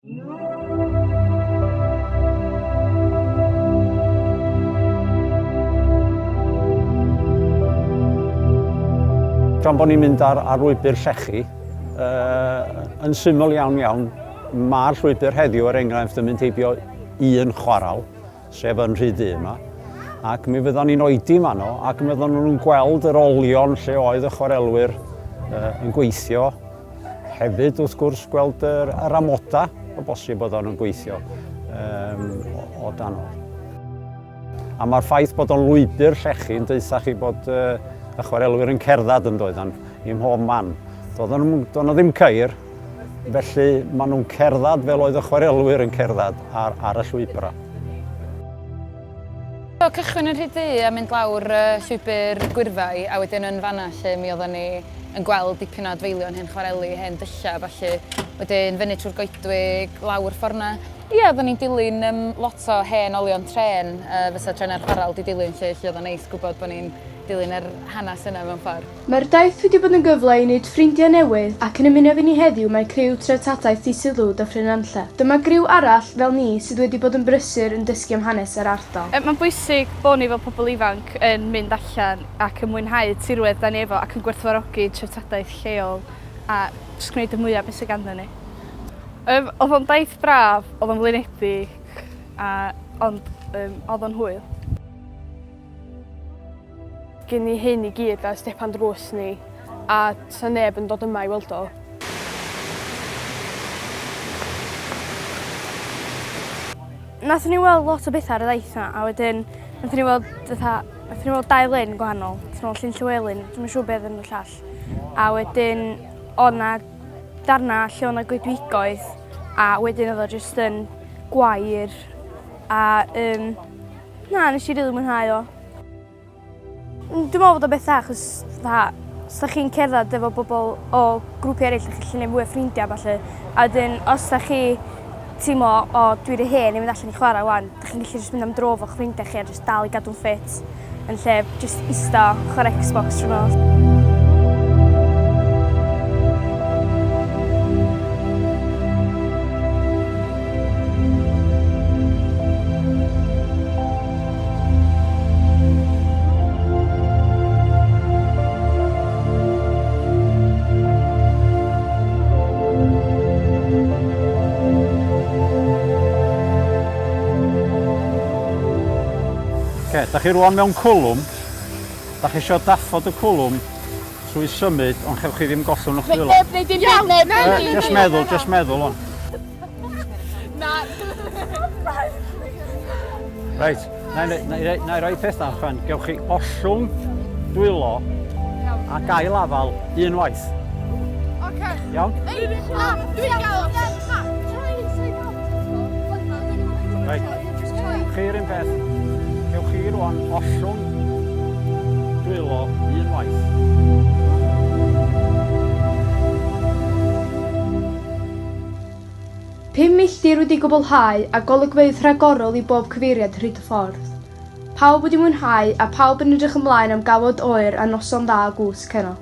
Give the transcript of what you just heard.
Tra'n bod ni'n mynd ar, ar lwybr llechi, uh, yn syml iawn iawn, mae'r llwybr heddiw er enghraifft yn mynd heibio un chwaral, sef yn Rhyd Ddu yma, ac mi fyddan ni'n oedi fanno ac mi fyddan nhw'n gweld yr olion lle oedd y chwarelwyr uh, yn gweithio Hefyd, wrth gwrs, gweld yr, yr amodau o bosib oedd nhw'n gweithio um, o, o dan o. A mae'r ffaith bod o'n lwybr llechi yn deutha chi bod uh, y chwarelwyr yn cerdded yn doeddan i mhob man. Doedden nhw, doedd nhw ddim ceir, felly maen nhw'n cerdded fel oedd y chwarelwyr yn cerdded ar, ar y llwybrau. So, cychwyn yn Rhyd Ddu a mynd lawr uh, llwybr Gwyrfai a wedyn yn fanna lle mi oedden ni yn gweld dipyn o adfeilion hen chwareli, hen dyllau a ballu. Wedyn fyny trwy'r goedwig, lawr ffordd 'na. Ie, oedden ni'n dilyn um, lot o hen olion trên, uh, fysa trenau'r chwarel di dilyn lle, lle oedd o'n neis gwybod bod ni'n dilyn yr hanes yna mewn ffordd. Mae'r daith wedi bod yn gyfle i wneud ffrindiau newydd ac yn ymuno efo ni heddiw mae criw treftadaeth di-sylw Dyffryn Nantlle. Dyma griw arall, fel ni, sydd wedi bod yn brysur yn dysgu am hanes yr ardal. Mae'n bwysig bod ni fel pobl ifanc yn mynd allan ac yn mwynhau tirwedd 'da ni efo ac yn gwerthfawrogi treftadaeth lleol a jyst gwneud y mwyaf beth sydd ganddo ni. Yym oedd o'n daith braf, oedd o'n flinedig a ond yym oedd o'n hwyl. Gen ni hyn i gyd ar stepan drws ni a 'sa neb yn dod yma i weld o. Nathon ni weld lot o betha ar y daith 'na a wedyn nathon ni weld fatha nathon ni weld dau lyn gwahanol. Nathon ni weld Llyn Llywelyn, dwi'm yn siŵr be' odd enw'r llall. A wedyn o' 'na darna lle o' 'na goedwigoedd a wedyn odd o jyst yn gwair a yym Na nesh i rili mwynhau o. Dwi'n meddwl bod o'n beth dda achos fatha os 'dach chi'n cerddad efo bobol o grwpia' eryll 'dach chi gallu neud mwy o ffrindia a ballu. A wedyn os 'dach chi teimlo o dwi ry hen i fynd allan i chwara 'wan 'dach chi'n gallu jyst mynd am dro efo'ch ffrindia chi a jyst dal i gadw'n ffit yn lle jyst ista chware Xbox trw'r nos. Oce, da chi rwan mewn cwlwm. Da chi eisiau daffod y cwlwm trwy symud, ond chewch chi ddim gollwng o'ch dwylo. Neb neud dim byd, neb neud dim byd. Just meddwl, just meddwl o'n. Na. Reit, na i, na i, na i roi peth na, chwan. Gewch chi ollwng dwylo a gael afal unwaith. Oce. Iawn? Na, dwi'n gael. Na. Reit. Chi'r un peth. Gewch chi rwan ollwng dwylo unwaith. 5 milltir wedi gwblhau a golygfeydd rhagorol i bob cyfeiriad ar hyd y ffordd. Pawb wedi mwynhau a pawb yn edrych ymlaen am gawod oer a noson dda o gwsg heno.